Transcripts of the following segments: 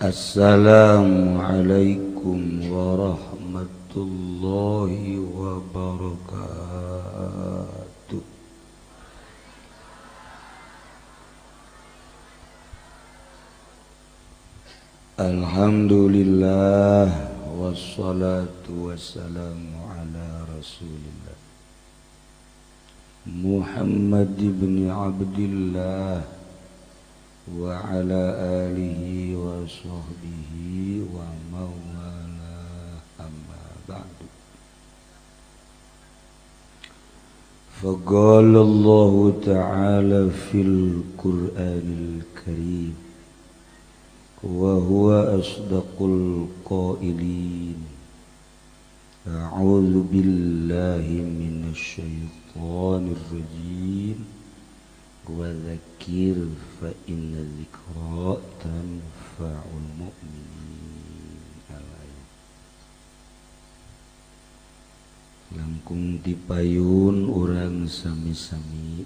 Assalamualaikum warahmatullahi wabarakatuh. Alhamdulillah wassalatu wassalamu ala rasulillah Muhammad ibn Abdillah wa ala alihi wa sahbihi wa mawala, amma ba'du. Faqala Allah ta'ala fil Qur'anil Karim wa huwa asdaqul qailin. A'udzu billahi minasy syaithanir rajim. Wa dzakir fa inna dzikra tanfa'ul mu'minin. Langkung dipayun urang sami-sami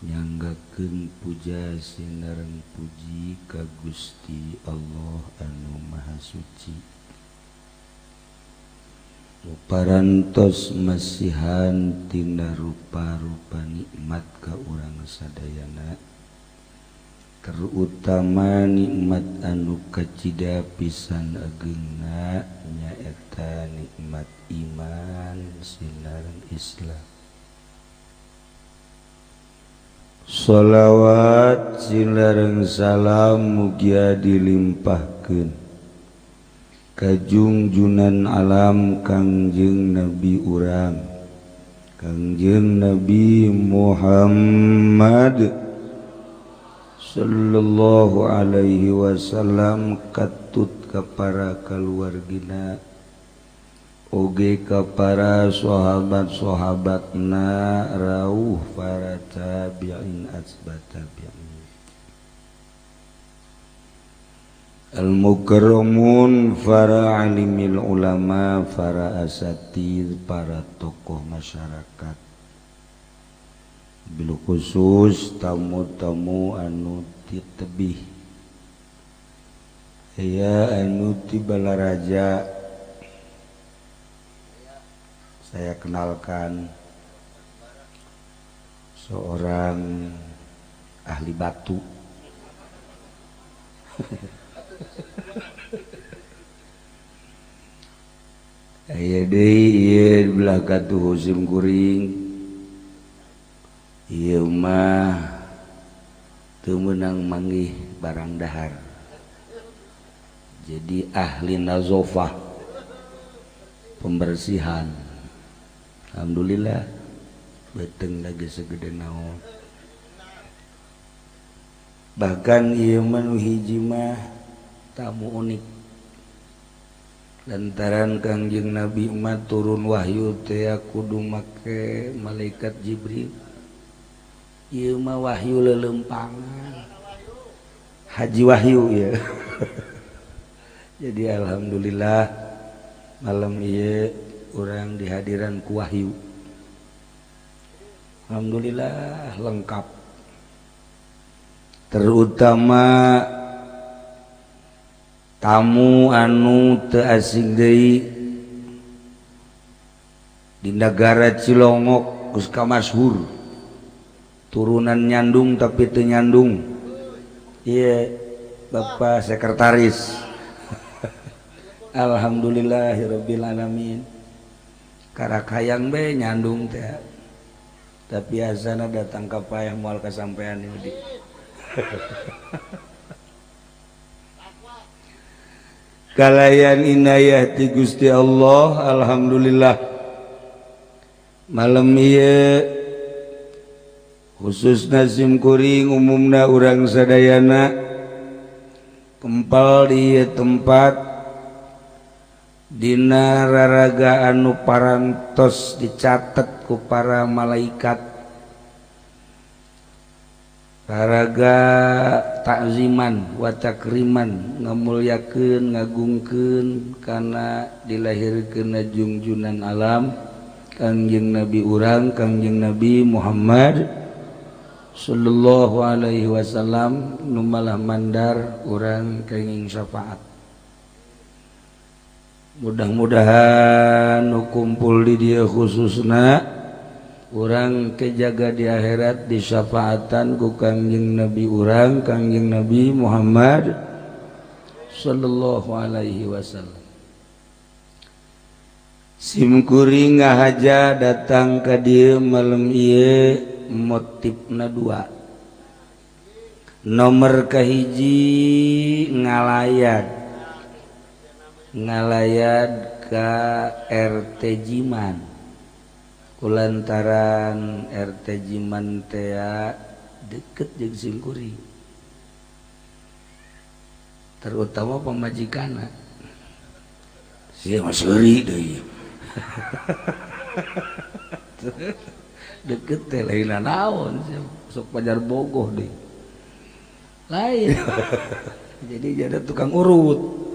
nyanggakeun puja sinareng puji ka Gusti Allah anu Maha Suci. Parantos masihan tina rupa-rupa nikmat ka urang sadayana, terutama nikmat anu kacida pisan ageungna nyaeta nikmat iman sinareng Islam. Sholawat sinareng salam mugia dilimpahkeun ka junjunan alam Kangjeng Nabi urang, Kangjeng Nabi Muhammad sallallahu alaihi wasallam, katut ka para kaluargina oge ka para sahabat-sahabatna, rauh para tabi'in asbat tabi'in. Al-mukarramun, para alimil ulama, para asatid, para tokoh masyarakat, bil khusus tamu-tamu anu ti tebih, aya anu ti Balaraja. Saya kenalkan seorang ahli batu. Aya deui ieu belah katuh sim kuring. Ieu mah teu meunang manggih barang dahar. Jadi ahli nazofah, pembersihan. Alhamdulillah beteng lagi segede naon. Bahkan ieu mah nu hiji mah tamu unik. Lantaran Kangjeng Nabi mah turun wahyu teh kudu make malaikat Jibril. Ieu mah wahyu leuleumpangan. Haji Wahyu ya. Jadi alhamdulillah malam ieu urang dihadiran ku wahyu. Alhamdulillah lengkap. Terutama tamu anu teu asing deui di negara Cilongok geus kamasyhur, turunan nyandung tapi teu nyandung. Ieu Bapak Sekretaris. Alhamdulillahirabbil alamin. Karakayang be nyandung teh, tapi azana datang ka payah moal kasampean ieu di. Kalayan inayah ti Gusti Allah, alhamdulillah malam ieu khususna sim kuring umumna urang sadayana kempal di ieu tempat dina raraga anu parantos dicatet ku para malaikat, raraga takziman wa takriman, ngamulyakeun ngagungkeun kana dilahirkeun junjunan alam Kangjeng Nabi urang, Kangjeng Nabi Muhammad sallallahu alaihi wasallam nu malah mandar urang kenging syafaat. Mudah-mudahan nu kumpul di dieu khususna urang kejaga di akhirat disyafaatan ku Kangjeng Nabi urang Kangjeng Nabi Muhammad sallallahu alaihi wasallam. Simkuring ngahaja datang ka dieu malam ieu motifna dua. Nomor kahiji ngalayad ka RT Jiman. Kulantaran RT Jiman tea deket jeung simkuring, terutama pamajikanna. Sia mah seuri deui. Deket teh lain naon sok pajar bogoh deui. Lain. Jadi jadi tukang urut.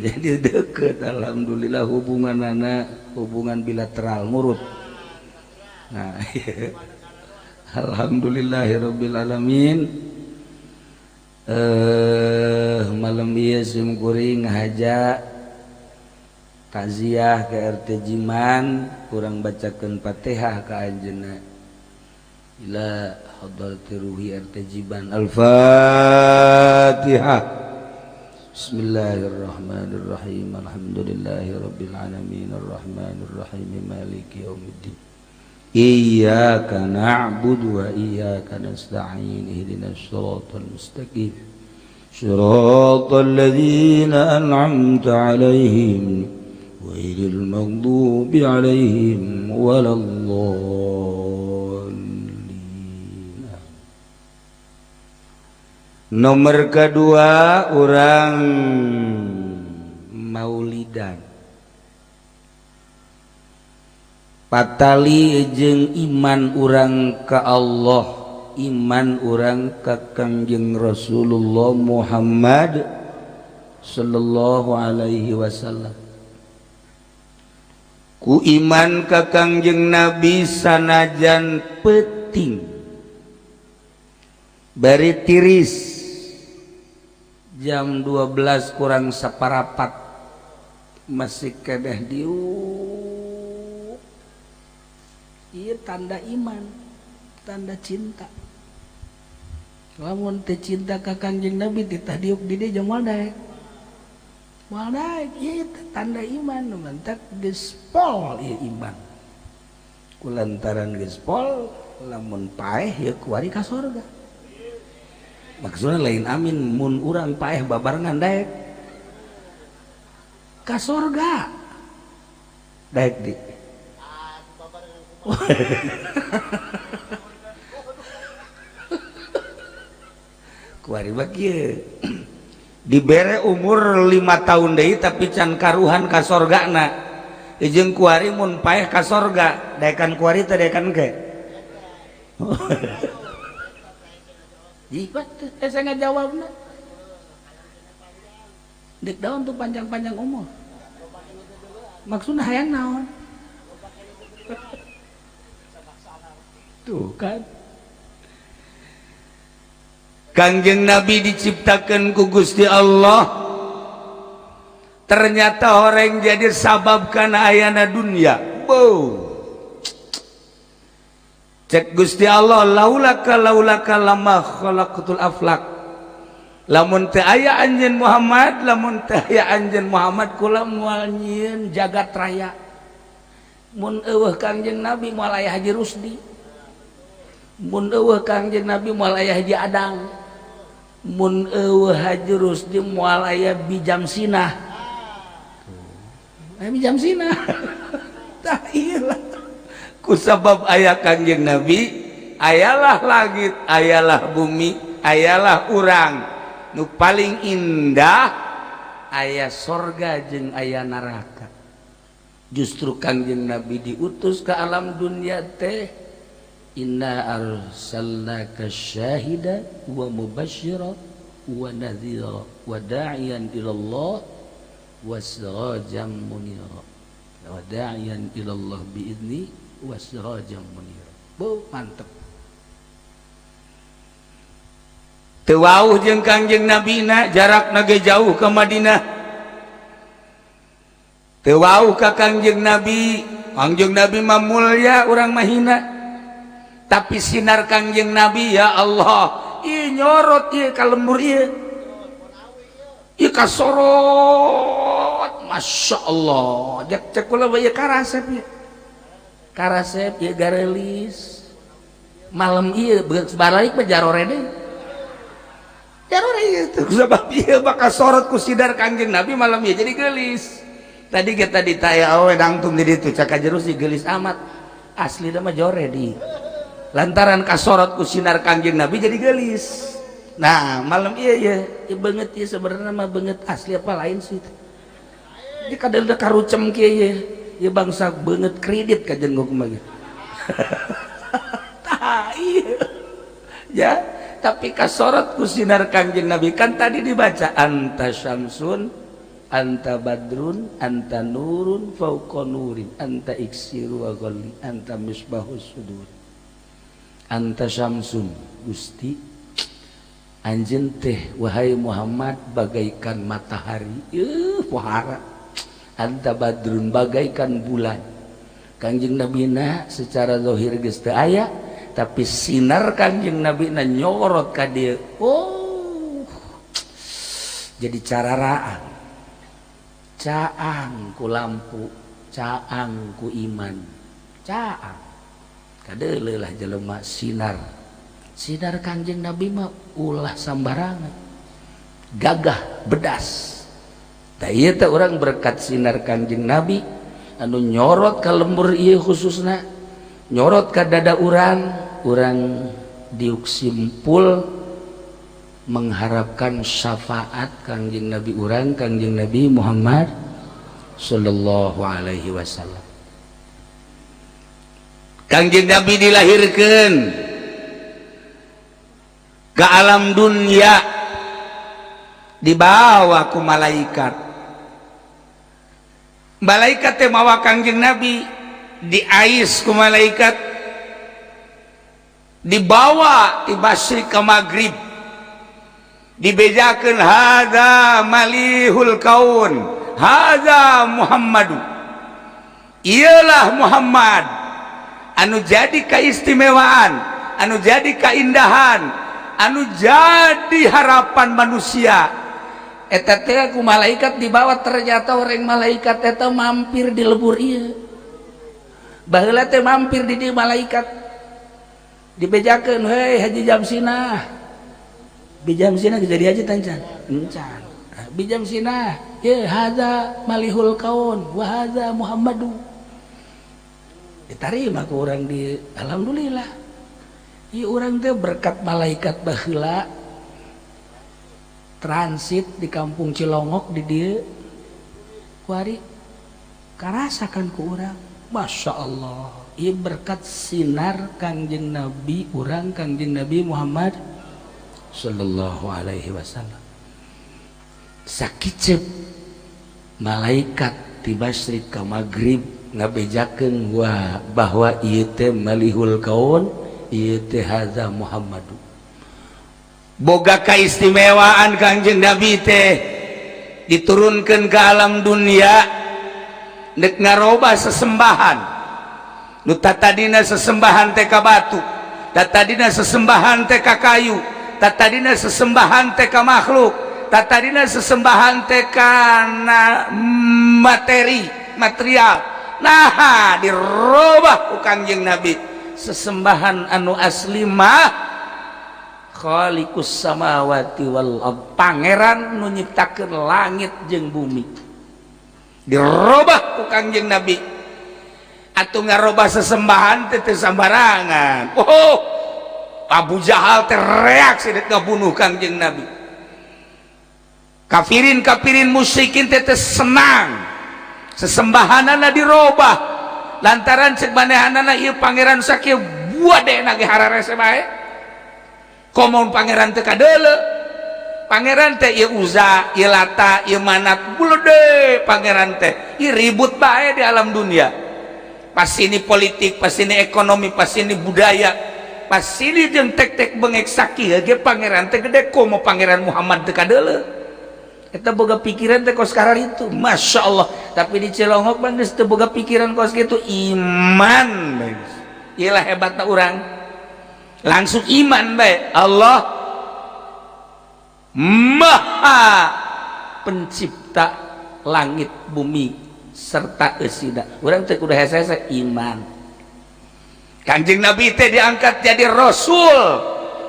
Jadi deket, alhamdulillah hubungan anak hubungan bilateral ngurut. Nah, alhamdulillahirabbil alamin. Malam ieu sim kuring ngahaja takziah ke RT Jiman, kurang bacakeun Fatihah ka anjeunna. Ila hadrati ruhi RT Jiman. Al-Fatihah. Bismillahirrahmanirrahim. Alhamdulillahirabbil alamin arrahmanirrahim maliki yaumiddin. Iyyaka na'budu wa iyyaka nasta'in ihdinas siratal mustaqim. Siratal ladzina an'amta 'alaihim ghairil maghdubi 'alaihim waladdallin. Nomor kedua orang maulidan patali jeung iman urang ka Allah, iman urang ka Kangjeng Rasulullah Muhammad sallallahu alaihi wasallam. Ku iman ka Kangjeng Nabi sanajan peuting bari tiris jam 12 kurang separapat masih kedeh diuk. Ieu tanda iman, tanda cinta. Lamun teu cinta ka Kangjeng Nabi titah diuk di dieu jeung moal daek. Moal daek ieu tanda iman, mantak geus pol ieu iman. Kulantaran geus pol lamun paeh ieu kuari ka sorga. Maksudnya lain amin mun urang paeh babarengan daek ka sorga daek di kuari mah kieu dibere umur 5 tahun deui tapi can karuhan ka sorgana jeung kuari mun paeh ka sorga daekan kuari teh daekan ke. Jibat, saya nggak jawabna. Dek daun tuh panjang-panjang umur. Maksudnya hayang naon? Tuh kan. Kangjeng Nabi diciptakan ku Gusti Allah. Ternyata orang jadi sabab kana ayana dunia. Bow. Cek Gusti Allah laulaka laulaka lama khalaqatul aflak. Lamun teu aya anjeun Muhammad, lamun teu aya anjeun Muhammad kula moal nyieun jagat raya. Mun eueuh Kangjeng Nabi moal aya Haji Rusdi. Mun eueuh Kangjeng Nabi moal aya Haji Adang. Mun eueuh Haji Rusdi moal aya Bijam Sinah. Aya Bijam Sinah. Tah ieu lah. Kusabab aya Kangjeng Nabi, ayalah langit, ayalah bumi, ayalah urang. Nu paling indah aya sorga jeung aya neraka. Justru Kangjeng Nabi diutus ke alam dunia teh inna arsalnaka syahida wa mubasyira wa nadhira wa da'iyan ila Allah wa sirajan munira wa da'iyan ila Allah bi'izni wa sirajan munira. Bu, mantep. Teu wauh jeung Kangjeng Nabina, jarakna ge jauh ke Madinah. Teu wauh ka Kangjeng Nabi. Kangjeng Nabi mah mulya, urang mah hina. Tapi sinar Kangjeng Nabi, ya Allah, ieu nyorot ieu ka lembur ieu. Ieu kasorot, Masya Allah. Cek cek kula ieu karasep ieu. Karasep ieu garelis. Malam ieu balik mah jarore deui. Jarore ieu sebab ieu bakal sorot ku sinar Kangjeng Nabi malam ieu jadi gelis. Tadi kita ditanya awe dangtung di ditu cak jero sih gelis amat. Asli mah jore di. Lantaran kasorot ku sinar Kangjeng Nabi jadi gelis. Nah, malam iya iya, iya banget ya, sebenarnya mah banget asli apa lain sih. Di kadang udah karucem kieu ya. Ya bangsa banget kredit kajen gua kumaha. Tah iya. Ya, tapi kasorot ku sinar Kangjeng Nabi kan tadi dibaca anta syamsun, anta badrun, anta nurun fauqa nurin, anta iksiru wa ghalli, anta misbahus sudur. Anta syamsun, Gusti anjeun teh wahai Muhammad bagaikan matahari, pohara. Anta badrun, bagaikan bulan. Kangjeng Nabina secara zahir geus teu aya, tapi sinar Kangjeng Nabina nyorot ka dieu. Oh, jadi cararaang, caang ku lampu, caang ku iman, caang kadeuleuh lah jelema sinar. Sinar Kangjeng Nabi mah ulah sambarangan, gagah bedas. Tah ieu teh urang berkat sinar Kangjeng Nabi anu nyorot ka lembur ieu, khususna nyorot ka dada urang, urang diuk simpul mengharapkan syafaat Kangjeng Nabi urang, Kangjeng Nabi Muhammad sallallahu alaihi wasallam. Kangjeng Nabi dilahirkan ke alam dunia, dibawa ku malaikat. Malaikat teh mawa Kangjeng Nabi, diais ku malaikat, dibawa di masyrik ke maghrib, dibejakeun, hadza malihul kaun, hadza Muhammadu, iyalah Muhammad anu jadi keistimewaan, anu jadi keindahan, anu jadi harapan manusia. Eta teh ku malaikat dibawa. Ternyata orang malaikat eta mampir di lebur ieu. Baheula teh mampir di dieu malaikat, dibejakeun, "Hei Haji Jamsinah." Bijamsinah jadi haji tancan encan. Bijamsinah ye, hadza malihul kaun wa hadza Muhammadu. Diterima ku orang di, alhamdulillah. Ieu urang teh berkat malaikat baheula transit di kampung Cilongok di dieu kuari karasakan ku urang. Masya Allah, ieu berkat sinar Kangjeng Nabi urang, Kangjeng Nabi Muhammad sallallahu alaihi wasallam. Sakicep malaikat di masyrik ka maghrib ngabejakeun wah bahwa ieu teh malihul kaun, ieu teh hadza Muhammadu. Boga keistimewaan Kangjeng Nabi teh diturunkan ke alam dunia nek ngaroba sesembahan nu tadina sesembahan teh ka batu, tadina sesembahan teh ka kayu, tadina sesembahan teh ka makhluk, tadina sesembahan teh kana materi material. Nah, dirobah ku Kangjeng Nabi, sesembahan anu asli mah Khaliqus samawati wal ard, pangeran nu nyiptakeun langit jeung bumi. Dirobah ku Kangjeng Nabi. Atuh ngarobah sesembahan teh teu sambarangan. Oh, Abu Jahal teh reaksi dek ngabunuh Kangjeng Nabi. Kafirin kafirin musyrikin teh teu senang sesembahanana dirobah, lantaran cek manehanana ieu pangeran sakieu buade nage hararese bae. Komo pangeran teu kadeuleu, pangeran teh ieu Uza, ieu Lata, ieu Manat, bulede pangeran teh ieu ribut bae di alam dunia. Pas ini politik, pas ini ekonomi, pas ini budaya. Pas sini jeung tek-tek bengek sakieu ge pangeran teh gede, komo Pangeran Muhammad teu kadeuleu. Eta boga pikiran teh kos itu, Masya Allah. Tapi di Cilongok mah geus teu boga pikiran kos kitu, iman bae. Iyalah hebatna urang. Langsung iman bae. Allah Maha Pencipta langit bumi serta eusina. Urang teh kudu hese iman. Kanjeng Nabi teh diangkat jadi rasul,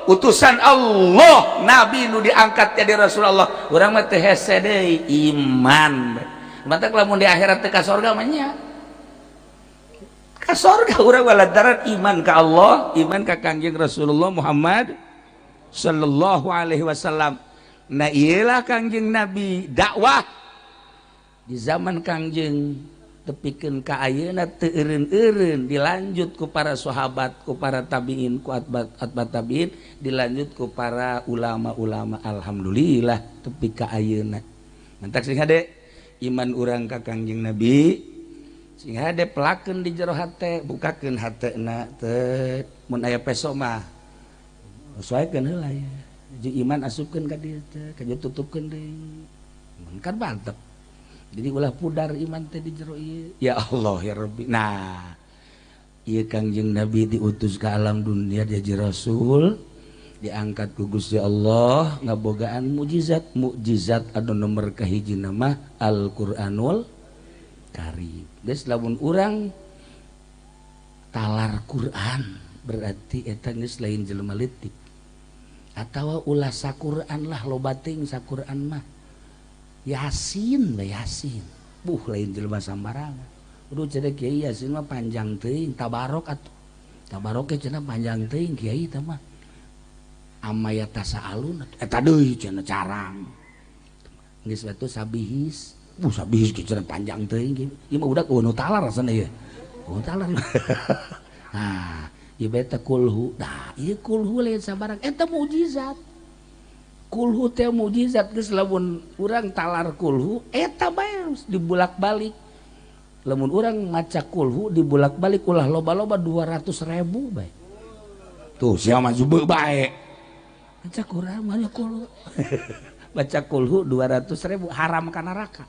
utusan Allah, nabi nu diangkat jadi rasul Allah. Urang mah teh hese deui, iman. Matak lamun di akhirat teh ka sorga mah nya. Ka sorga urang lantaran iman ka Allah, iman ka Kanjeng Rasulullah Muhammad sallallahu alaihi wasallam. Nah, iyalah Kangjeng Nabi dakwah di zaman Kangjeng tepikeun ka ayeuna teu eureun-eureun, dilanjut ku para sahabat, ku para tabiin, ku atba tabiin, dilanjut ku para ulama-ulama, alhamdulillah tepi ka ayeuna. Mantak sing hade iman urang ka Kangjeng Nabi, sing hade pelakeun di jero hate, bukakeun hatena teh. Mun aya peso mah sesuaikeun heula ya, jeung iman asupkeun ka dieu teh, ka tutupkeun deui. Mun kan mantep. Jadi ulah pudar iman teh di jero ieu. Ya Allah ya Rabbi. Nah, ieu Kangjeng Nabi diutus ke alam dunia jadi rasul, diangkat ku Gusti Allah, ngabogaan mukjizat. Mukjizat anu nomor kahiji nama Al-Qur'anul Karim. Geus, lamun urang talar Quran berarti eta geus lain jelema leutik. Atawa ulah saquran lah, loba teuing saquran mah. Yasin lah, Yasin. Buh, lain jelema sambarangan. Udah cenah kiai Yasin mah panjang teuing, tabarok atuh. Tabarok ge cenah panjang teuing kiai tah mah. Amaya tasaalun eta deui cenah carang. Geus batu sabihis. Buh, sabihis ge cenah panjang teuing. Ieu mah udah nu talar rasana ieu. Oh, talar. Nah, ieu beta kulhu. Nah, ieu kulhu lain sabarang, eta mukjizat. Kulhu teh mukjizat. Geus, lamun urang talar kulhu eta bae dibulak-balik. Lamun urang maca kulhu dibulak-balik, ulah loba-loba, 200.000 bae. Tuh sia mah zube bae. Baca Quran mana kulhu. Baca kulhu 200.000 haram ka neraka.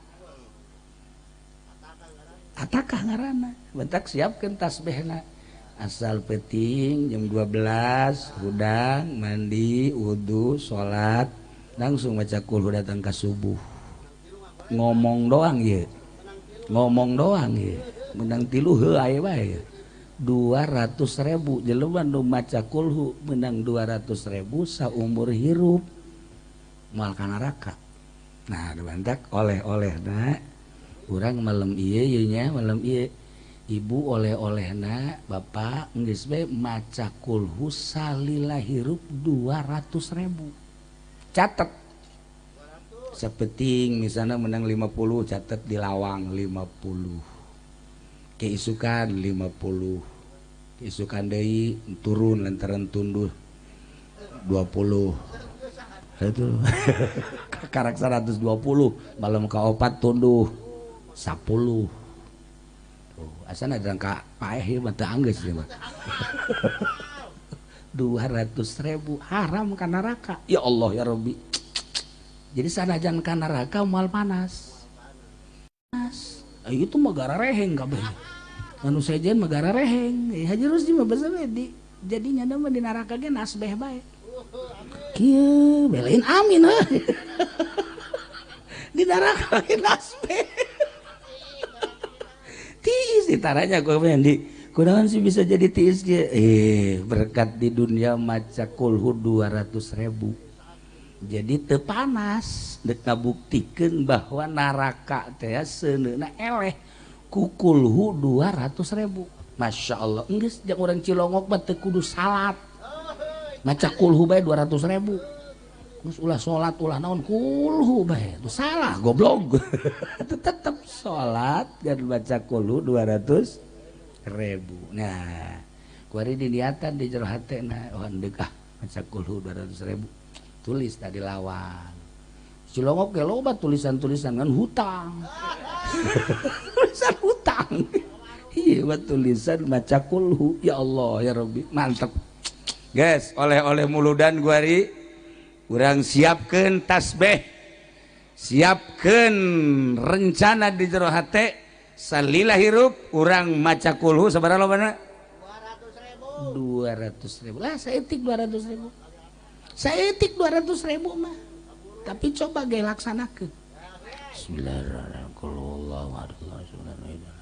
Atakah ngaranna. Bentak siapkeun tasbihna. Asal peting jam 12 hudang, mandi, wudhu, salat, langsung baca kulhu datang ke subuh. Ngomong doang ya, ngomong doang ya, menang tilu heuh aya bae. 200.000 jelema nu maca kulhu menang 200.000 saumur hirup moal ka neraka. Nah, bantak oleh-olehna urang malam ieu ieu nya, malam ieu ibu oleh-olehna, bapak, geus bae maca kulhu salila hirup 200.000. Catet sapeting misalnya menang 50, catet di lawang 50, keisukan 50, keisukan deui turun lantaran tunduh 20, itu karak 120, malam kaopat tunduh 10. Asana ada ka paeh ieu mah teu anggeus ieu mah. 200.000 haram ka neraka. Ya Allah ya Rabbi. Jadi sanajan ka neraka moal panas. Panas. Itu mah gara reheng kabeh. Anu sejen mah gara reheng. Haji Rusdi mah basa di jadinya mah di neraka ge nasbeh bae. Kieu belain amin heuh. Di neraka ge nasbeh. Tiis ditaranya gue di kunaon sih bisa jadi tiis ge, berkat di dunia maca kulhu 200.000 jadi teu panas. Dek ngabuktikeun bahwa neraka teh seuneuna eleh ku kulhu 200.000. Masya Allah. Geus, jeung urang Cilongok mah teu kudu salat, maca kulhu bae 200.000. Terus ulah salat, ulah naon, kulhu bae. Itu salah goblok. Tetep salat dan baca kulhu 200.000. Nah, kuari diniatan di jero hatena, oh endek ah maca kulhu 200.000. Tulis tadi lawan. Cilongok ge loba tulisan-tulisan kan hutang. Tulisan hutang. Iya, tulisan maca kulhu. Ya Allah ya Rabbi, mantep. Guys, oleh-oleh muludan guari urang siapkeun tasbih, siapkeun rencana di jero hate salila hirup urang maca kulhu sabaraha lobana? 200.000. Lah saeutik 200.000. Saeutik 200.000 mah. Tapi coba ge laksanakeun. Bismillahirrahmanirrahim.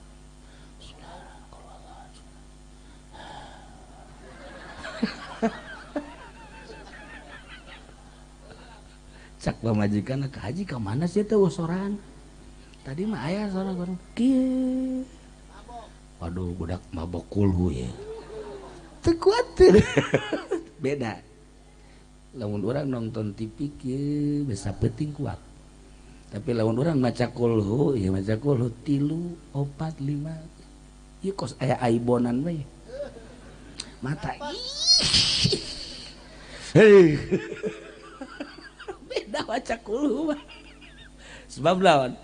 Cak pamajikan ke haji ke mana sih teh soran? Tadi mah aya soran orang kieu. Waduh budak mabok kulhu ya. Teu kuatir. Beda. Lamun urang nonton TV kieu bisa penting kuat. Tapi lamun urang maca kulhu, ya maca kulhu 3, 4, 5. Ieu kos aya aibonan we. Mata. Hei. Beda maca kulhu mah. Sebab lawan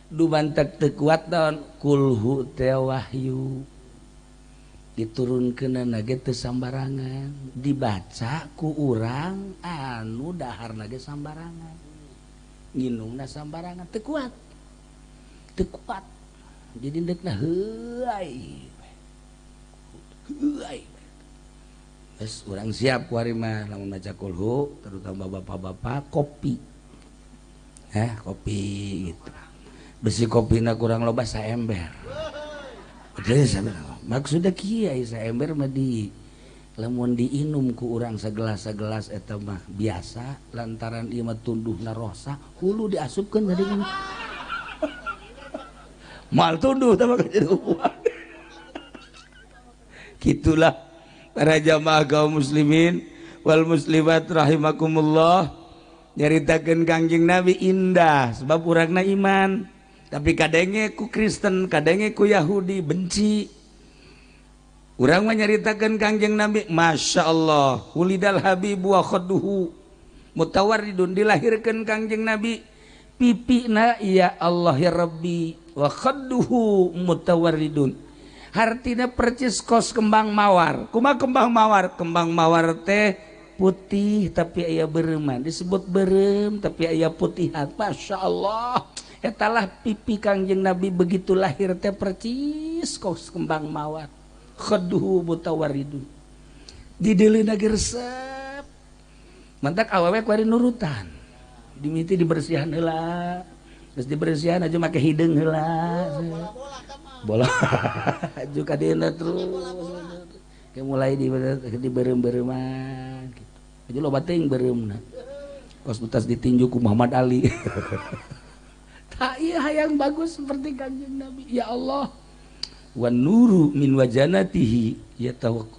dumantek teu kuat naon kulhu teh wahyu. Diturunkeunana ge teu sambarangan, dibaca ku urang anu daharna ge sambarangan. Nginumna sambarangan teu kuat. Teu kuat. Jadi deukna heuay. Heuay. Geus urang siap ku ari mah lamun maca kulhu, terutama bapak-bapak kopi. Kopi gitu. Besi kopina kurang loba saember. Maksudnya kieu saember mah di lamun diinum ku urang segelas-segelas eta mah biasa lantaran ieu mah tunduhna rosa hulu diasupkeun tadi kan. Mal tunduh tah mah jadi uang. Kitulah para jamaah kaum muslimin wal muslimat rahimakumullah, nyaritakeun Kangjeng Nabi indah sebab urangna iman, tapi kadenge ku Kristen, kadenge ku Yahudi benci. Urang mah nyaritakeun Kangjeng Nabi, Masya Allah, wulidal habibu wa khadduhu mutawarridun, dilahirkeun Kangjeng Nabi pipina ya Allah ya Rabbi, wa khadduhu mutawarridun, hartina percis kos kembang mawar. Kumaha kembang mawar? Kembang mawar teh putih tapi aya bereuman, disebut berem tapi aya putihan. Masya Allah, etalah pipi Kangjeng Nabi begitu lahir teh percis kos kembang mawar. Khadduhu mutawarridun, dideuleuna ge resep. Mantak awewe kuari nurutan, dimiti dibersihan heula, geus dibersihan aja make hideung heula. Bola juga dina terus kayak mulai di berem-bereman gitu. Aja loba teuing bereumna. Kos utas ditinju ku Muhammad Ali. Tak ieu hayang bagus seperti Kangjeng Nabi. Ya Allah. Wan nuru min wajanatihi yatawak.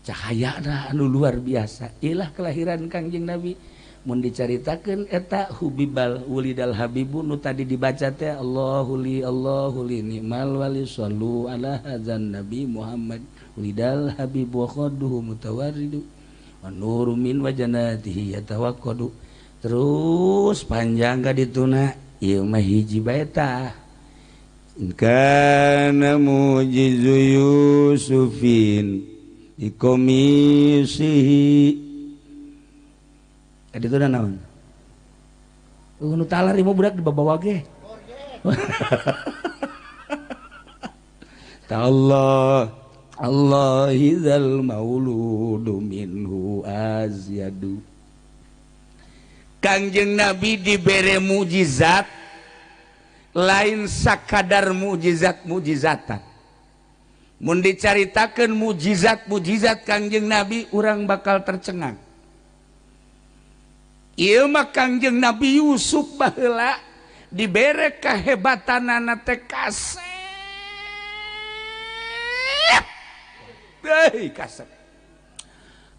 Cahayana anu luar biasa. Ilah kelahiran Kangjeng Nabi. Mun dicaritakeun eta hubibal wulidal habibu nu tadi dibaca teh Allahu li Allahu li ni'mal wali sallu ala hadzan nabi Muhammad wulidal habibu wa khadduhu mutawarridu wa nuru min wajanatihi yatawaqqadu. Terus panjang ka dituna ieu mah hiji bae tah. In kana mujizu Yusufin dikomisihi. Tadi itu naon? Nu talar ieu budak dibawa ge. Ta Allah Allah idzal mauludu minhu azyadu. Kangjeng Nabi dibere mukjizat lain sakadar mukjizat-mukjizatan. Mun dicaritakeun mukjizat-mukjizat Kangjeng Nabi urang bakal tercengang. Ieu mah Kangjeng Nabi Yusuf baheula dibere kehebatanana teh kasep. Hei kasep.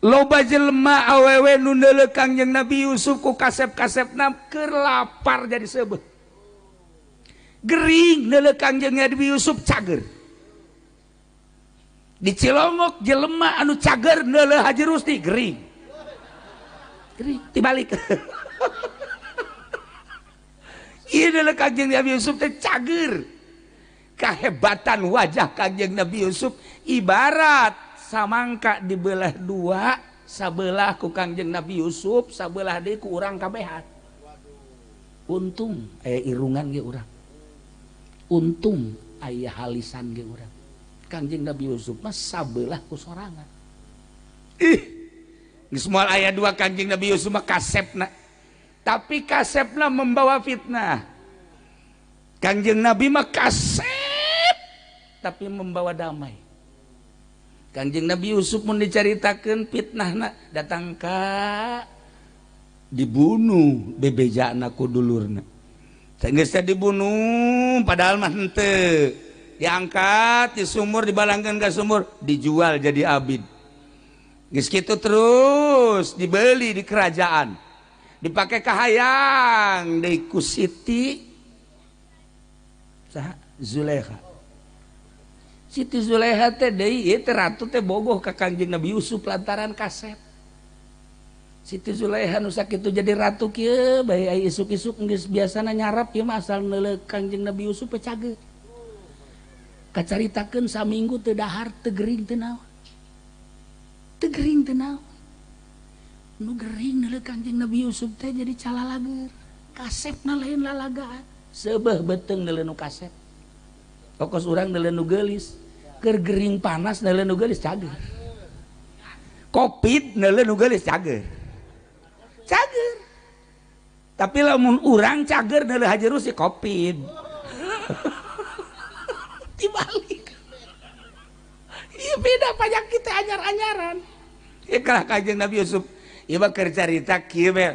Loba jelema awewe nu neuleuh Kangjeng Nabi Yusuf ku kasep-kasepna keur lapar jadi seubeuh. Gering neuleuh Kangjeng Nabi Yusuf cager. Di Cilongok jelema anu cager neuleuh Haji Rusdi gering. Gering dibalik. Ieu neuleuh Kangjeng Nabi Yusuf teh cager. Kahebatan wajah Kangjeng Nabi Yusuf ibarat Samangka dibelah dua, sabelah ku Kangjeng Nabi Yusuf, sabelah deui ku urang kabehan. Untung aya irungan ge urang. Untung aya halisan ge urang. Kangjeng Nabi Yusuf mah sabelah ku sorangan. Ih, geus moal aya dua Kangjeng Nabi Yusuf mah kasepna. Tapi kasepna membawa fitnah. Kangjeng Nabi mah kasep tapi membawa damai. Kangjeng Nabi Yusuf mun dicaritakeun fitnahna datang ka dibunuh bebejana ku dulurna. Geus teh dibunuh padahal mah henteu. Diangkat di sumur, dibalangkeun ka sumur, dijual jadi abid. Geus kitu terus dibeli di kerajaan. Dipake kahayang deui ku Siti saha Zulaikha. Siti Zulaikha teh deui ieu teh ratu teh bogoh ka Kangjeng Nabi Yusuf lantaran kasep. Siti Zulaikha nu sakitu jadi ratu kieu bae ai isuk-isuk geus biasana nyarap ieu mah asal neuleuh Kangjeng Nabi Yusuf teh cageut. Kacaritakeun saminggu teu dahar teu gering teu naon. Teu gering teu naon. Nu gering neuleuh Kangjeng Nabi Yusuf teh jadi calalager. Kasepna lain lalagaan. Seubeuh beuteung neuleuh nu kasep. Pokos urang neuleuh nu geulis. Keur gering panas neuleuh nu geulis cager. Covid neuleuh nu geulis cager. Cager. Tapi lamun urang cager neuleuh Haji Rusdi Covid. Dibalik. Ieu beda pajak kita anyar-anyaran. Ieu kalah Kangjeng Nabi Yusuf. Ieu mah keur carita kieu we.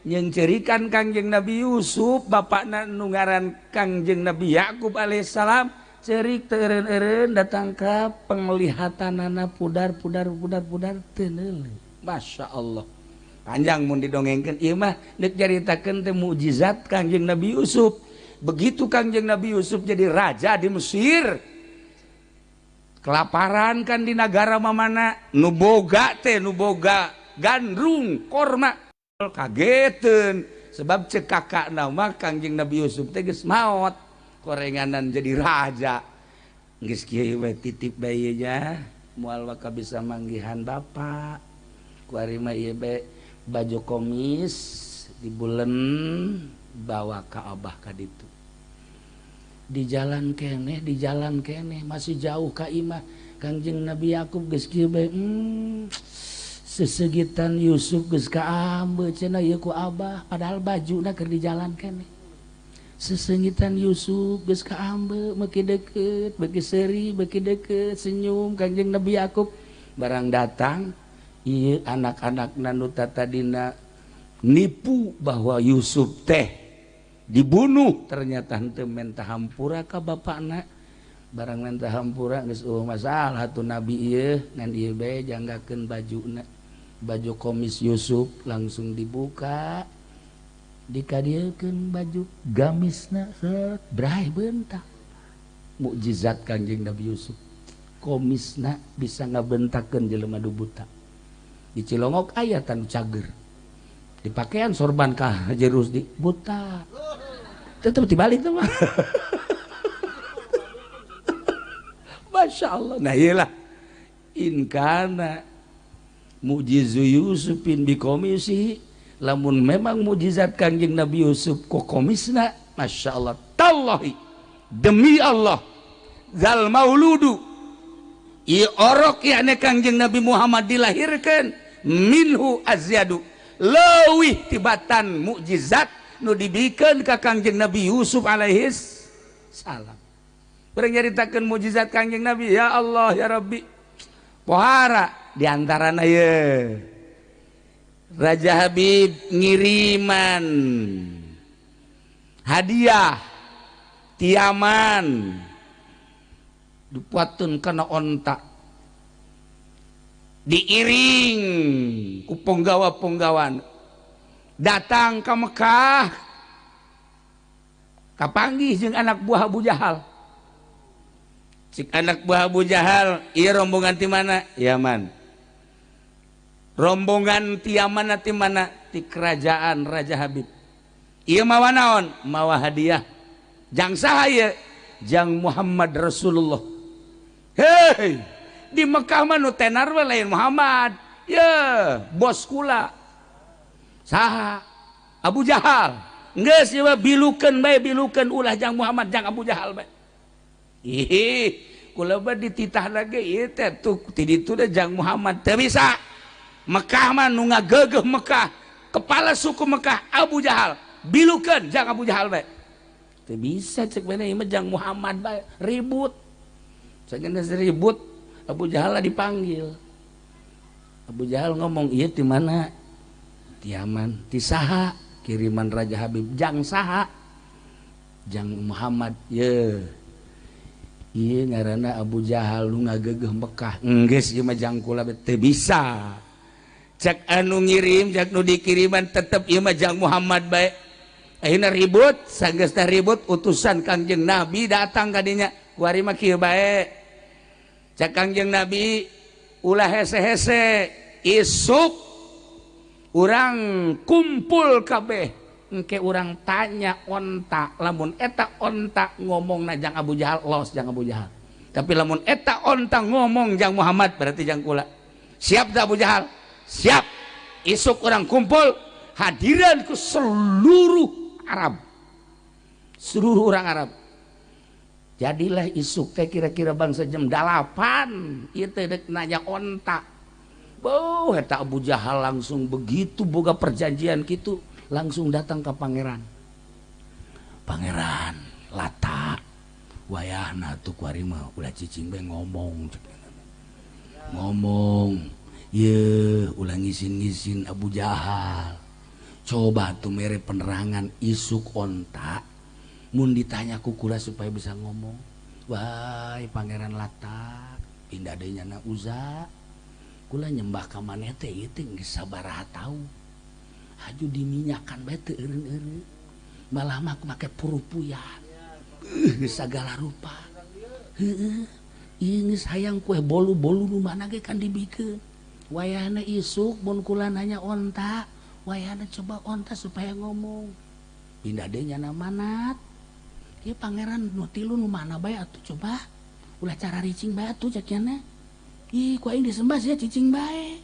Nyeungceurikan Kangjeng Nabi Yusuf bapakna nu ngaran Kangjeng Nabi Yakub alaihissalam ceurik teu eureun-eureun datang ka penglihatanana pudar pudar pudar pudar teu neuleuh. Masya Allah. Panjang mun didongengkeun ieu mah deuk caritakeun teh mukjizat Kangjeng Nabi Yusuf. Begitu Kangjeng Nabi Yusuf jadi raja di Mesir, kelaparan kan di nagara mamana, nu boga teh nu boga gandrung korma kageteun sebab cek kakakna mah Kangjeng Nabi Yusuf teh geus maot korenganan jadi raja. Geus kieu we titip bae nya moal waka bisa manggihan bapak. Kuari mah ieu bae baju komis dibulen bawa ka abah ka ditu. Di jalan keneh, di jalan keneh masih jauh ka imah Kangjeng Nabi Yakub geus kieu bae sesegitan Yusuf geus kaambe cenah ieu ku abah padahal bajuna keur di jalan keneh. Sesengitan Yusuf geus kaambe meuki deukeut, beuki seuri, beuki deukeut senyum Kangjeng Nabi Yakub barang datang ieu anak-anakna nu tatadina nipu bahwa Yusuf teh dibunuh ternyata henteu menta hampura ka bapakna. Barang menta hampura geus eueuh masalah tuh nabi ieu ngan ieu bae janggakeun bajuna. Baju komis Yusuf langsung dibuka dikadiekeun baju gamisna set bray bentak. Mukjizat Kangjeng Nabi Yusuf komisna bisa ngabentakeun jelema nu buta. Di Cilongok aya tanu cager dipakaian sorban ka Haji Rusdi buta tetep dibalik tuh mah. Masya Allah. Nah iyalah in kana mujizu Yusufin bikomisi lamun memang mujizat Kangjeng Nabi Yusuf ku komisna Masya Allah tallahi demi Allah zal mauludu ieu orok yakni Kangjeng Nabi Muhammad dilahirkan minhu azyadu leuwih tibatan mukjizat nu dibikeun ka Kangjeng Nabi Yusuf alaihis salam. Urang nyaritakeun mukjizat Kangjeng Nabi ya Allah ya Rabbi. Pohara di antarana ye Raja Habib ngiriman hadiah tiaman dipuatun kana onta diiring ku penggawa-penggawan datang ke Mekah kapanggih jeung anak buah Abu Jahal. Cik anak buah Abu Jahal ieu rombongan ti mana? Yaman. Rombongan ti Yaman ti mana? Ti kerajaan Raja Habib. Ieu mawa naon? Mawa hadiah. Jang saha ieu? Jang Muhammad Rasulullah. Hei, Di Mekah mah nu tenar we lain Muhammad. Ye, bos kula. Saha? Abu Jahal. Geus ieu bilukeun bae, bilukeun ulah jang Muhammad jang Abu Jahal bae. Ih, kula mah dititah lagi ieu teh tuh ti ditu teh jang Muhammad teu bisa. Mekah mah nu ngagegeuh Mekah, kepala suku Mekah Abu Jahal. Bilukeun jang Abu Jahal bae. Teu bisa cek bae ieu mah jang Muhammad bae, ribut. Sageuna ribut, Abu Jahal dipanggil. Abu Jahal ngomong, "Ieu ti mana?" "Ti Yaman." "Ti saha?" "Kiriman Raja Habib." "Jang saha?" "Jang Muhammad." "Ye. Ieu ngaranna Abu Jahal nu ngagegeuh Mekah. Enggeus ieu mah jang kula teu bisa. Cek anu ngirim, cek nu dikiriman tetep ieu mah jang Muhammad bae." Akhirna ribut, sanggeusna ribut utusan Kangjeng Nabi datang ka dinya. Kuari mah kieu bae. Cek Kangjeng Nabi ulah hese-hese, isuk urang kumpul kabeh, engke urang tanya onta, lamun eta onta ngomong na jang Abu Jahal, los jang Abu Jahal. Tapi lamun eta onta ngomong jang Muhammad berarti jang kula. Siap tak Abu Jahal? Siap. Isuk urang kumpul, hadiran ke seluruh Arab, seluruh orang Arab. Jadilah isuk teh kira-kira bangsa jam 8 ieu teh dek nanya onta. Boh, eta Abu Jahal langsung begitu boga perjanjian gitu, langsung datang ke pangeran. Pangeran Lata, wayahna tuh kuari mah ulah cicing bae ngomong. Ngomong, ye ulah ngisin-ngisin Abu Jahal. Coba tuh mere penerangan isuk onta mun ditanya ku kula supaya bisa ngomong. Wahai Pangeran Lata, pindah deui nyana Uza. Kula nyembah ka maneh teh ieu teh geus sabaraha taun. Haju diminyakan bae teu eureun-eureun. Malah mah make purupuyan. Geus sagala rupa. Heueuh, ieu geus hayang kue bolu-bolu nu mana ge kan dibikeun. Wayahna isuk mun kula nanya onta, wayahna coba onta supaya ngomong. Pindah deui nyana Manat. Ieu pangeran nu tilu nu mana bae atuh coba. Ulah cara ricing bae atuh cek nya. Ih, ku aing disembah sia cicing bae.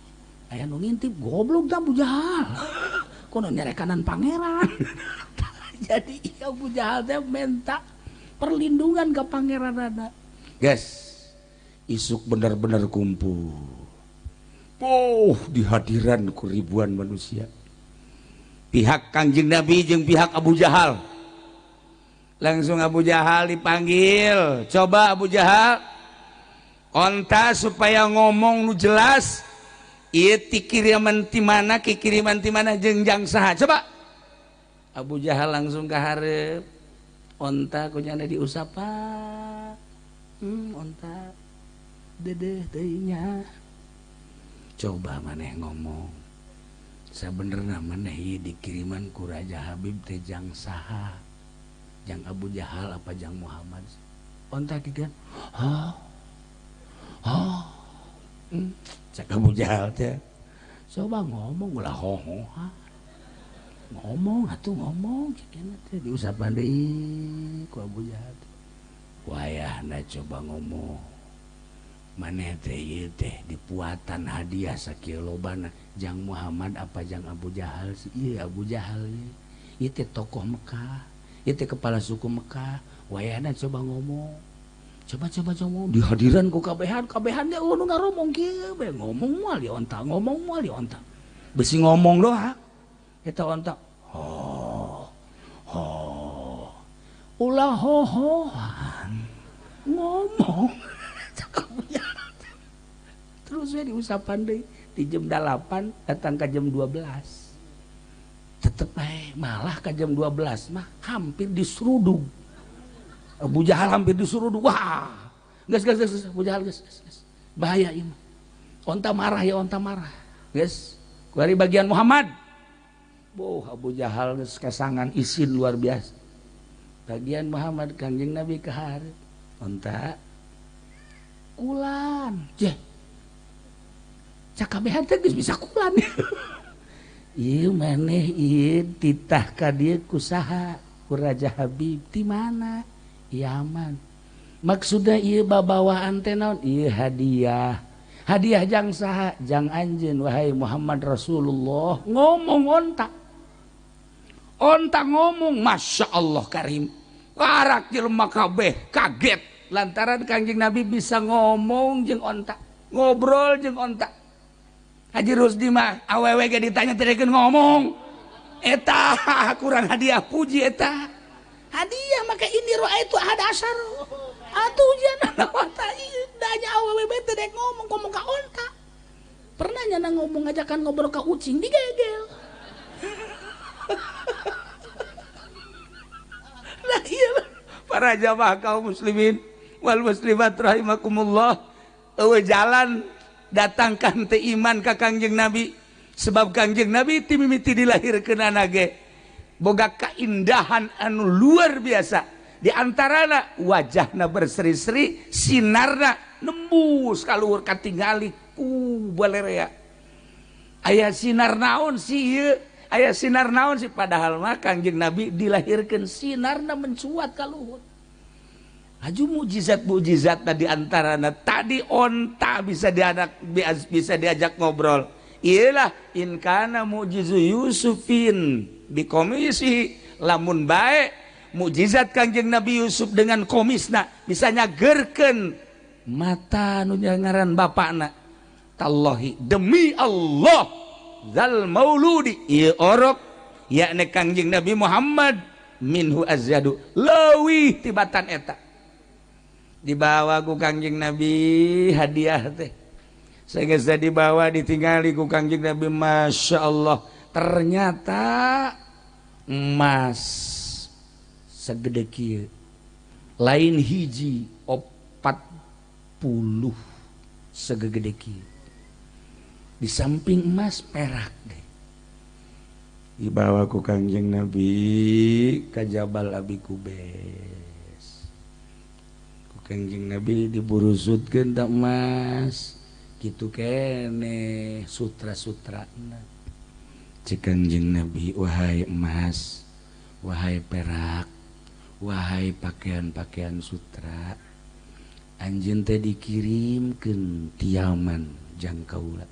Aya nu ngintip, goblok tah Abu Jahal. Kono nyerekanan pangeran. Jadi Abu Jahal teh minta perlindungan ke pangeran ada. Guys, isuk bener-bener kumpul. Oh, di hadiran ku ribuan manusia. Pihak Kangjeng Nabi jeung pihak Abu Jahal. Langsung Abu Jahal dipanggil. Coba Abu Jahal, onta supaya ngomong nu jelas. Ieu ti kiriman ti mana, ki kiriman ti mana jeung jang saha. Coba. Abu Jahal langsung ka hareup. Onta kunyana diusapan. Onta dedeh teuing nya. Coba maneh ngomong. Sabenerna maneh ieu dikiriman ku Raja Habib teh jang saha? Jang Abu Jahal apa jang Muhammad? Onta kieu. Hah? Oh. Cek Abu Jahal teh. Coba ngomong ulah hoho. Ngomong atuh ngomong cek teh diusapan deui ku Abu Jahal. Wayahna coba ngomong. Maneh teh ieu teh dipuatan hadiah sakieu lobana jang Muhammad apa jang Abu Jahal sih? Ieu Abu Jahal ieu. Ieu teh tokoh Mekah, ieu teh kepala suku Mekah. Wayahna coba ngomong. Coba ngomong di hadiran ku kabehan, kabehan ge nu ngaromong kieu bae ngomong moal di onta, ngomong moal di onta. Besi ngomong doang. Eta onta. Ho. Ho. Ulah hohohan. Ngomong. Terus we diusapan deui di jam 8 datang ke jam 12. Tetep bae malah ke jam 12 mah hampir diseruduk. Abu Jahal hampir diseruduk. Wah. Geus geus geus Abu Jahal geus geus. Bahaya ieu mah. Onta marah ya, onta marah. Geus. Dari bagian Muhammad. Boh, Abu Jahal geus kasangan isin luar biasa. Bagian Muhammad Kangjeng Nabi ka hareup. Onta kulan. Jeh. Cakabehan teh geus bisa kulan. Ieu maneh ieu titah ka dieu ku saha? Ku Raja Habib. Ti mana? Yaman. Maksudna ieu babawaan teh naon? Ieu hadiah. Hadiah jang saha? Jang anjeun wahai Muhammad Rasulullah. Ngomong onta. Onta ngomong, Masya Allah Karim. Karak jelema kabeh kaget lantaran Kangjeng Nabi bisa ngomong jeung onta, ngobrol jeung onta. Haji Rusdi mah awewe ge ditanya teu ngomong. Eta kurang hadiah puji eta. Hadiah maka ini roa itu ada asar. Atuh ujian onta ieu danya awewe bae teu dek ngomong ngomong ka onta. Pernah nyana ngomong ngajakan ngobrol ka ucing digegel. Nah iyalah para jamaah kaum muslimin wal muslimat rahimakumullah, eueuh jalan datangkan teh iman ka Kangjeng Nabi sebab Kangjeng Nabi ti mimiti dilahirkeunana ge boga kaindahan anu luar biasa, di antarana wajahna berseri-seri, sinarna nembus ka luhur katingali ku balerea. Aya sinar naon sih ieu? Aya sinar naon sih, padahal mah Kangjeng Nabi dilahirkeun sinarna mencuat ka luhur. Aju mukjizat-mukjizat tadi antarana tadi onta bisa dianak bisa diajak ngobrol. Iyalah in kana mu'jizu Yusufin bikomisi, lamun bae mukjizat Kangjeng Nabi Yusuf dengan komisna bisa nyagerkeun mata nu ngaran bapakna. Tallahi demi Allah zal mauludi ieu orok yakni Kangjeng Nabi Muhammad minhu azyadu leuwih tibatan eta. Dibawa ku Kangjeng Nabi hadiah teh. Sageus dibawa ditingali ku Kangjeng Nabi, Masya Allah ternyata emas segede kieu lain hiji 40 segede kieu. Di samping emas perak deh. Dibawa ku Kangjeng Nabi ka Jabal Abi Kubes. Ku Kangjeng Nabi diburusutkeun tak emas kitu keneh sutra-sutrana. Cek Kangjeng Nabi, wahai emas, wahai perak, wahai pakaian-pakaian sutra, anjeun teh dikirimkeun tiaman jang kaula.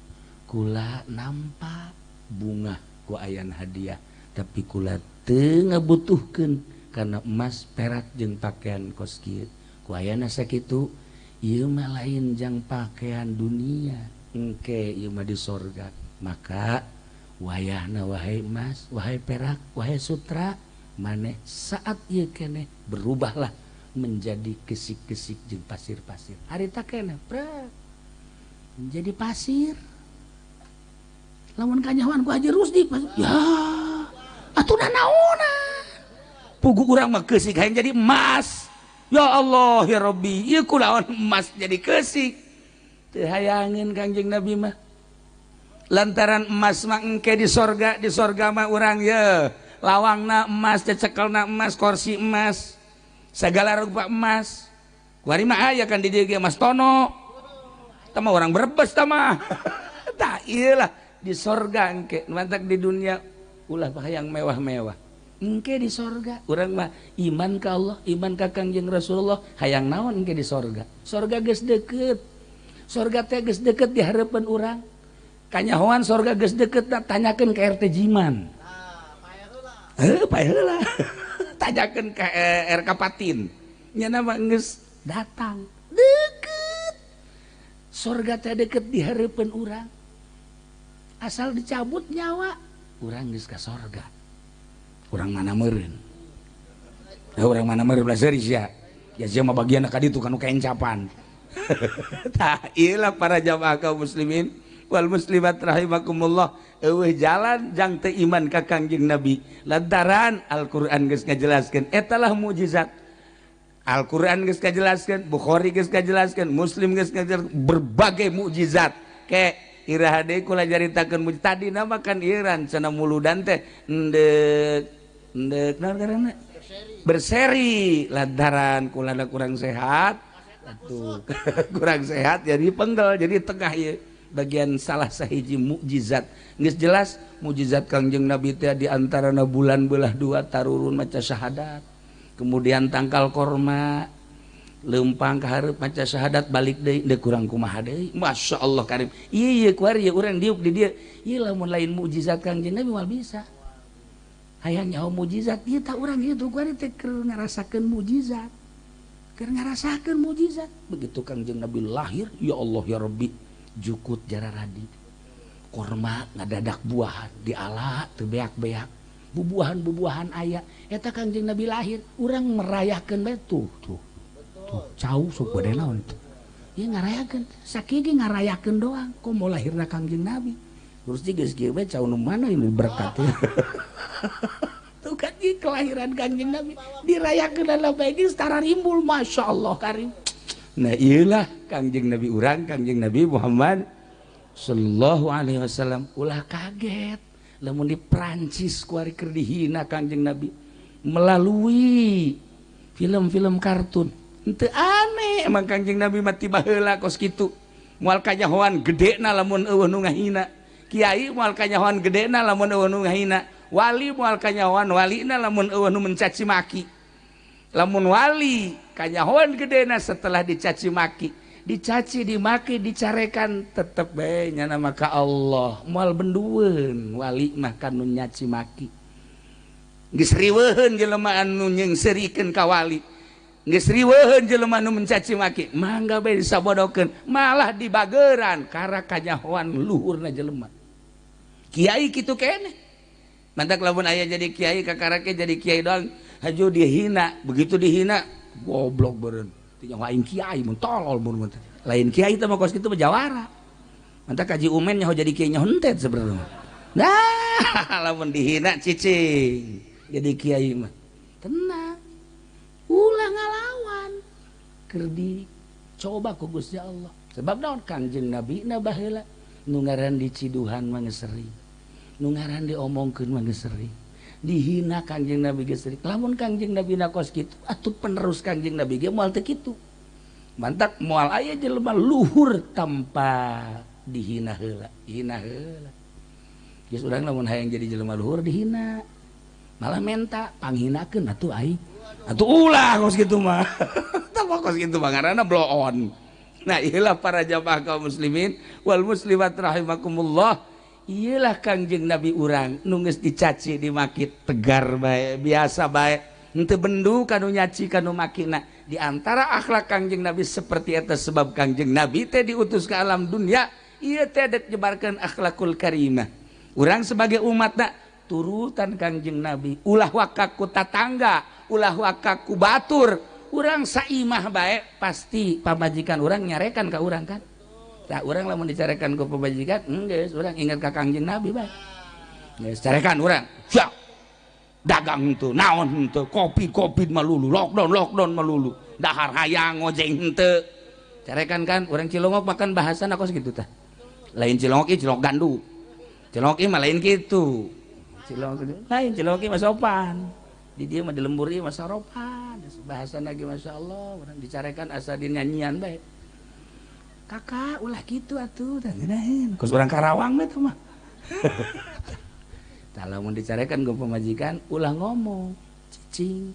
Kula nampak bunga ku ayan hadiah, tapi kula teu ngabutuhkeun karena emas perak jeung pakaian kos kieu. Ku ayana sakitu ieu mah lain jang pakaian dunia, engke ieu mah di sorga. Maka wayahna wahai emas, wahai perak, wahai sutra, maneh saat ieu keneh berubahlah menjadi kesik-kesik jeung pasir-pasir. Harita keneh prek menjadi pasir. Lamun kanyahoan ku Haji Rusdi ya atuh naonan pugu urang mah keusik hayang jadi emas. Ya Allah ya Rabbi, ieu kulaon emas jadi keusik teu hayangeun Kangjeng Nabi mah. Lantaran emas mah engke di sorga, di sorga mah urang ye lawangna emas, cecekelna emas, kursi emas, segala rupa emas. Kuari mah aya kan di dieu ge Mas Tono. Tah mah urang Brebes tah mah. Tah ieu lah di sorga engke, mantak di dunia ulah hayang mewah-mewah. Engke di sorga urang mah iman ka Allah, iman ka Kangjeng Rasulullah, hayang naon engke di sorga. Sorga geus deukeut. Sorga teh geus deukeut di hareupeun urang. Kanyahoan sorga geus deukeut, tanyakeun ka RT Jiman. Heuh, pae heula. Tanyakeun ka RK Patin. Nya mah geus datang. Deukeut. Sorga teh deukeut di hareupeun urang. Asal dicabut nyawa urang geus ka sorga. Urang mana meureun? Ya urang mana meureun belah seuri sia. Ya sia mah bagian ka ditu kanu kaencapan. Tah ieu para jamaah kaum muslimin wal muslimat rahimakumullah, eueuh jalan jang teu iman ka Kangjeng Nabi lantaran Al-Qur'an geus ngajelaskeun eta lah mukjizat. Al-Qur'an geus ngajelaskeun, Bukhari geus ngajelaskeun, Muslim geus ngajelaskeun berbagai mukjizat. Ke iraha deui kula caritakeun mukjizat tadi nama kan ieu cenah muludan teh endek endek naon ngaranna berseri lantaran kula kurang sehat atuh kurang sehat jadi penggel jadi tengah ieu bagian salah sahiji mukjizat. Geus jelas mukjizat Kangjeng Nabi teh di antarana bulan belah dua tarurun maca syahadat, kemudian tangkal korma, Lempang ka hareup maca syahadat balik deui deuk kurang kumaha deui. Masya Allah karim. Ieu kuari urang diuk di dieu. Ieu lamun lain mukjizat Kangjeng Nabi moal bisa. Hayang nyaho mukjizat ieu tah urang ieu kuari teh keur ngarasakeun mukjizat. Keur ngarasakeun mukjizat. Begitu Kangjeng Nabi lahir, ya Allah ya Rabbi, jukut jararadi. Korma ngadadak buahan diala teu beak-beak. Bubuahan-bubuahan aya eta Kangjeng Nabi lahir, urang merayakeun bae tuh tuh. Tuh, cau sok bade naon tuh. Ieu ngarayakeun, sakieu ge ngarayakeun doang, komo lahirna Kangjeng Nabi. Terus geus kieu bae cau nu mana ini berkat. Tuh kan ieu kelahiran Kangjeng Nabi dirayakeun dalam bae geus tararimbul, Masya Allah karim. Nah ieulah Kangjeng Nabi urang, Kangjeng Nabi Muhammad sallallahu alaihi wasallam. Ulah kaget lamun di Prancis kuari keur dihina Kangjeng Nabi melalui film-film kartun. Henteu aneh emang Kangjeng Nabi mati baheula kos kitu. Moal kanyahoan gedena lamun eueuh nu ngahina. Kiai moal kanyahoan gedena lamun eueuh nu ngahina. Wali moal kanyahoan walina lamun eueuh nu mencaci maki. Lamun wali kanyahoan gedena setelah dicaci maki, dicaci dimaki dicarekan tetep bae nyana maka Allah. Moal bendueun wali mah kanu nyaci maki. Geus riweuheun jelema anu nyengserikeun ka wali. Geus riweuheun jelema nu mencaci maki, mangga bae disabodokeun, malah dibageran kara kanyahoan luhurna jelema. Kiai kitu keneh. Mantak lamun aya jadi kiai kakarake jadi kiai doang, haju dihina, begitu dihina goblok beureun. Teu nyaho aing kiai mun tolol mun. Lain kiai teh mah kos kitu mah jawara. Mantak kaji umen nyaho jadi kiai nyaho hentet sebenarnya. Nah, lamun dihina cicing jadi kiai mah. Tenang. Ulah ngalawan keur dicoba ku Gusti Allah. Sebab naon Kangjeng Nabi na baheula nu ngaran diciduhan mah geus sering, nu ngaran diomongkeun mah geus sering, dihina Kangjeng Nabi geus sering. Lamun Kangjeng Nabi na kos kitu, atuh penerus Kangjeng Nabi ge moal teu kitu. Mantak moal aya jelema luhur tanpa dihina heula, hina heula. Geus urang lamun hayang jadi jelema luhur dihina. Malah menta panghinakeun atuh aing. Atuh ulah kos kitu mah. Tah kos kitu mah ngaranna blow on. Nah, ieulah para jamaah kaum muslimin wal muslimat rahimakumullah. Ieulah Kangjeng Nabi urang nu geus dicaci dimaki tegar bae, biasa bae. Henteu bendu kanu nyaci kanu makina. Di antara akhlak Kangjeng Nabi seperti eta sebab Kangjeng Nabi teh diutus ke alam dunia, ieu teh dek nyebarkeun akhlakul karimah. Urang sebagai umatna turutan Kangjeng Nabi, ulah wakaku tatangga, ulah wakaku batur, urang saimah bae pasti pamajikan urang nyarekan ka urang kan. Tah urang lamun dicarekan ku pamajikan, geus urang ingat ka Kangjeng Nabi bae. Geus carekan urang, siap. Dagang henteu, naon henteu, kopi-kopi malulu, lockdown malulu, dahar hayang ngojeng henteu. Carekan kan urang Cilongok makan bahasan aku segitu tah. Lain Cilongok ieu Cilongok gandu. Cilongok ieu mah lain kitu. Cilongok lain Cilongok ieu mah sopan. Di dia mah di lembur ieu mah saropan. Bahasan lagi Masya Allah, urang dicarekan asa dinyanyian bae. Kakak ulah kitu atuh tah ngeunaheun. Kos urang Karawang mah teh mah. Tah lamun dicarekan ku pamajikan ulah ngomong, cicing.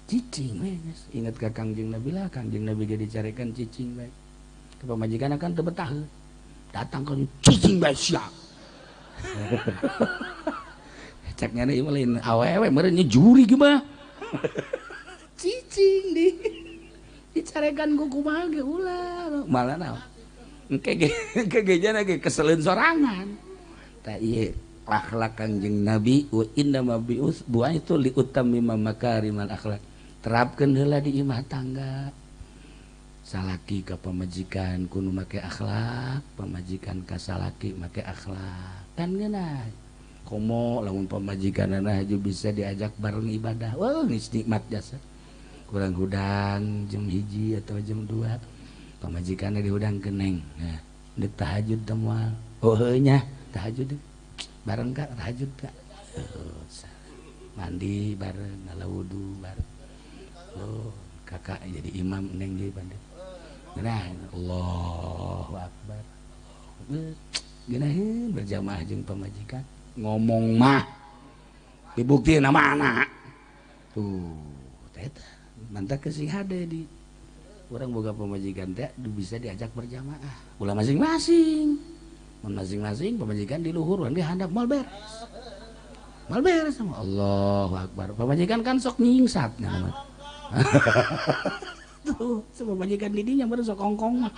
Cicing we geus. Ingat ka Kangjeng Nabi lah, Kangjeng Nabi ge dicarekan cicing bae. Ke pamajikan akan teu betah. Datang ka cicing bae siap. Cek nyana ieu mah lain awewe meureun juri ge mah. Cicing di dicarekan ku kumaha ge ulah. Malah naon? Engke ge jana ge keseleun sorangan. Tah ieu akhlak Kangjeng Nabi wa inna ma bu'itsu li utammima makarimal akhlak. Terapkeun heula di imah tangga. Salaki ka pamajikan kudu make akhlak, pamajikan ka salaki make akhlak. Kan ngeunah. Komo lamun pamajikanana haju bisa diajak bareng ibadah. Wah, geus nikmat jasa. Kurang hudang jam 1 atau jam 2. Pamajikanna dihudangkeun neng. Nah, deuk tahajud teh moal. Oh heuh nya, tahajud. Bareng kak, tahajud kak. Oh, mandi bareng, ngala wudu bareng. Oh, kakak jadi imam neng jadi bandit. Nah, Allahu Akbar. Geunaheun berjamaah jeung pamajikan. Ngomong mah dibuktiin sama anak. Tuh, eta mantak kesing hade di Urang boga pamajikan teh bisa diajak berjamaah. Ulah masing-masing. Mun masing-masing pamajikan di luhur, urang di handap moal beres. Moal beres sama Allahu Akbar. Pamajikan kan sok nyingsat nya. Tuh, pamajikan di dinya baru sok kongkong mah.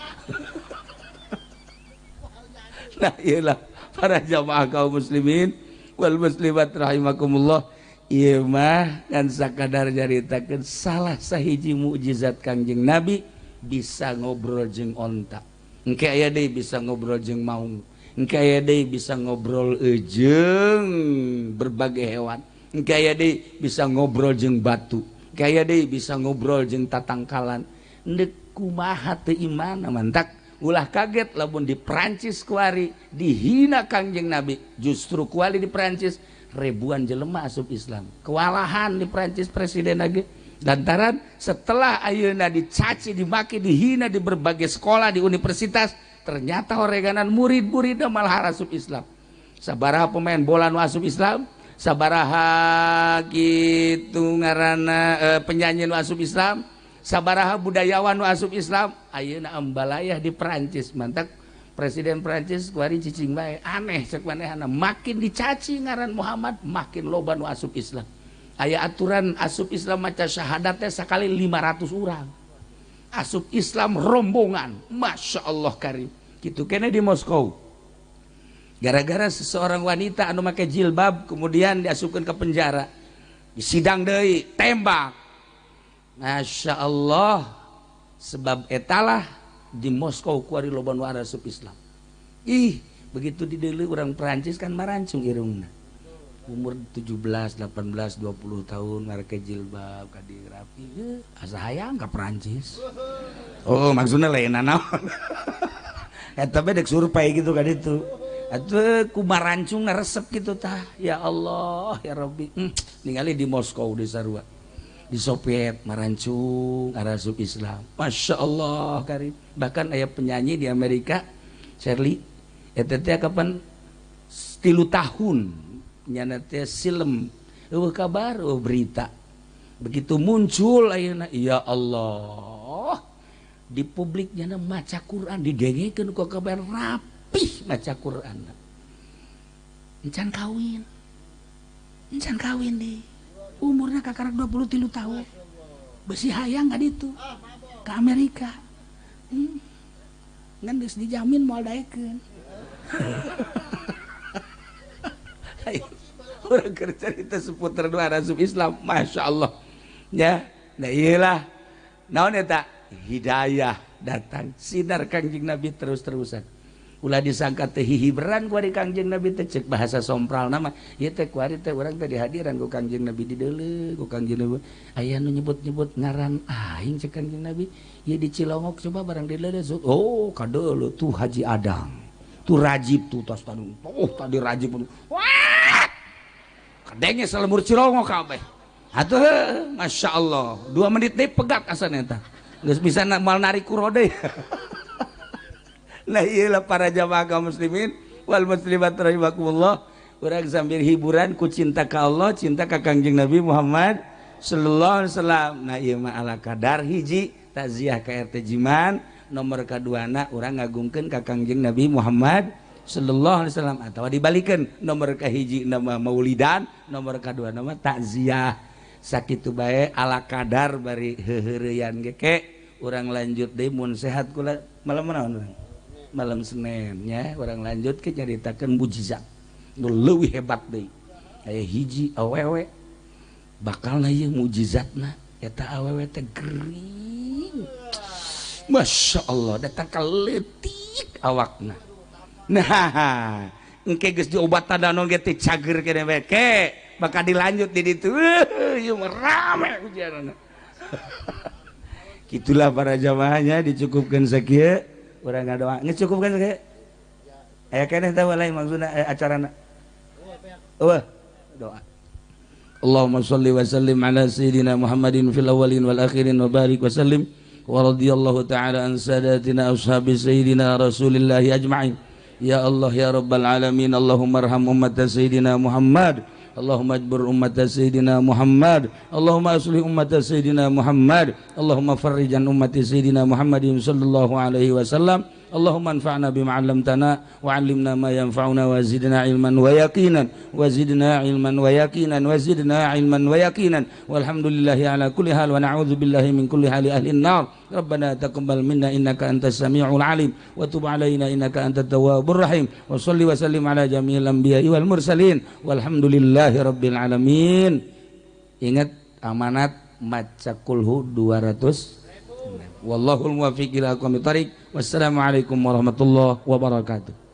Nah, iyalah para jamaah kaum muslimin wal muslimat rahimakumullah. Ieu mah dan sakadar nyaritakeun salah sahiji mukjizat Kangjeng Nabi bisa ngobrol jeung onta. Engke aya deui bisa ngobrol jeung maung. Engke aya deui bisa ngobrol jeung berbagai hewan. Engke aya deui bisa ngobrol jeung batu. Engke aya deui bisa ngobrol jeung tatangkalan. Endek kumaha teu iman mantak ulah kaget lamun di Prancis kuari dihina Kangjeng Nabi. Justru kuari di Prancis ribuan jelema asup Islam. Kewalahan di Prancis presiden lagi. Lantaran setelah ayeuna dicaci, dimaki, dihina di berbagai sekolah, di universitas, ternyata oreganan murid-muridna malah asup Islam. Sabaraha pemain bola nu asup Islam, sabaraha kitu ngaranna penyanyi nu asup Islam, sabaraha budayawan nu asup Islam, ayeuna ambalayah di Prancis. Mantak Presiden Prancis kuari cicing bae, aneh cek manehna, makin dicaci ngaran Muhammad makin loba nu asup Islam. Aya aturan asup Islam maca syahadat teh sakali 500 urang. Asup Islam rombongan, Masya Allah karim. Kitu kene di Moskow. Gara-gara seseorang wanita anu make jilbab kemudian diasupkeun ke penjara. Disidang deui, tembak. Masya Allah, sebab etalah di Moskow kuari loba nu asup Islam. Ih, begitu dideuleu urang Perancis kan marancung irungna. Umur 17, 18, 20 tahun marake jilbab ka dieu rapi. Asa hayang ka Perancis. Oh, maksudna lain naon. Eta bae dek survei gitu ka ditu. Atuh ku marancung resep gitu tah. Ya Allah, ya Rabbi. Ningali di Moskow di sarua. Di Soviet marancung arasup Islam. Masya Allah karim. Bahkan aya penyanyi di Amerika, Shirley, eta teh kapan 3 tahun nyana teh silem, eueuh kabar, eueuh berita. Begitu muncul ayeuna, ya Allah, di publik nyana maca Quran didengekeun ku kabar rapih maca Quran. Encan kawin. Encan kawin deui. Umurnya kakarak 23 tahun. Besi hayang ka ditu. Ka Amerika. Ngan geus dijamin moal daekeun. Urang keur carita seputar dua asup Islam, Masya Allah. Ya, nah iyalah. Naon eta? Hidayah datang sinar Kangjeng Nabi terus-terusan. Ulah disangka teh hihiberan kuari Kangjeng Nabi teh cek bahasa sompral nama. Ieu teh kuari teh urang teh dihadiran ku Kangjeng Nabi dideuleu ku Kangjeng Nabi. Aya nu nyebut-nyebut ngaran aing cek Kangjeng Nabi. Ieu di Cilongok coba barang dideuleu. Oh, kadeuleu tuh Haji Adang. Tuh Rajib tuh tas tanu. Oh, tadi Rajib. Wah! Kadenge salemur Cilongok kabeh. Atuh, Masya Allah. 2 menit deui pegat asana eta. Geus bisa moal narik kurode. Nah iyalah para jamaah kaum muslimin wal muslimat rahimakumullah. Urang sambil hiburan ku cinta ka Allah, cinta ka Kangjeng Nabi Muhammad sallallahu alaihi wasallam. Nah ieu mah ala kadar hiji takziah ka RT Jiman, nomor kaduana urang ngagungkeun ka Kangjeng Nabi Muhammad sallallahu alaihi wasallam atawa dibalikeun nomor kahiji nama maulidan, nomor kadua nama takziah. Sakitu bae ala kadar bari heuheureyan ge ke urang lanjut deui mun sehat kula malam naon urang? Malam Senin ya, orang lanjut ke nyaritakeun mukjizat nu leuwih hebat deui. Aya hiji awewe bakalna ieu mukjizatna eta awewe teh gering. Masya Allah, datang ka leutik awakna. Nah, engke geus diobatan naon ge teh cager keneh bae ke, bakal dilanjut di ditu. Ieu mah rame ujianna. Kitulah para jamaahnya dicukupkeun sakieu. Urang ngadoa ngecukupkan kayak aya keneh teh lain maksudna acarana. Eueuh doa. Allahumma shalli wa sallim ala sayyidina Muhammadin fil awwalin wal akhirin wa barik wa sallim wa radhiyallahu ta'ala an sadatina ashabi sayyidina Rasulillahi ajma'in. Ya Allah ya Rabbal alamin, Allahumma arham ummat Sayyidina Muhammad, Allahumma ajbur ummat Sayyidina Muhammad, Allahumma aslih ummat Sayyidina Muhammad, Allahumma farrijan ummati Sayyidina Muhammadin sallallahu alaihi wasallam. Allahumma anfa'na bima 'allamtana wa 'allimna ma yanfa'una wa zidna 'ilman wa yaqinan wa zidna 'ilman wa yaqinan wa zidna 'ilman wa yaqinan. Walhamdulillahi ala kulli hal wa na'udzu billahi min kulli hali ahli an-nar. Rabbana taqabbal minna innaka antas samiul 'alim wa tub 'alaina innaka antat tawwabur rahim. Wa shalli wa sallim ala jami'il anbiya'i wal mursalin walhamdulillahi rabbil alamin. Ingat amanat maca kulhu 200. Wallahul muwaffiq ila aqwamit thariq. Wassalamualaikum warahmatullahi wabarakatuh.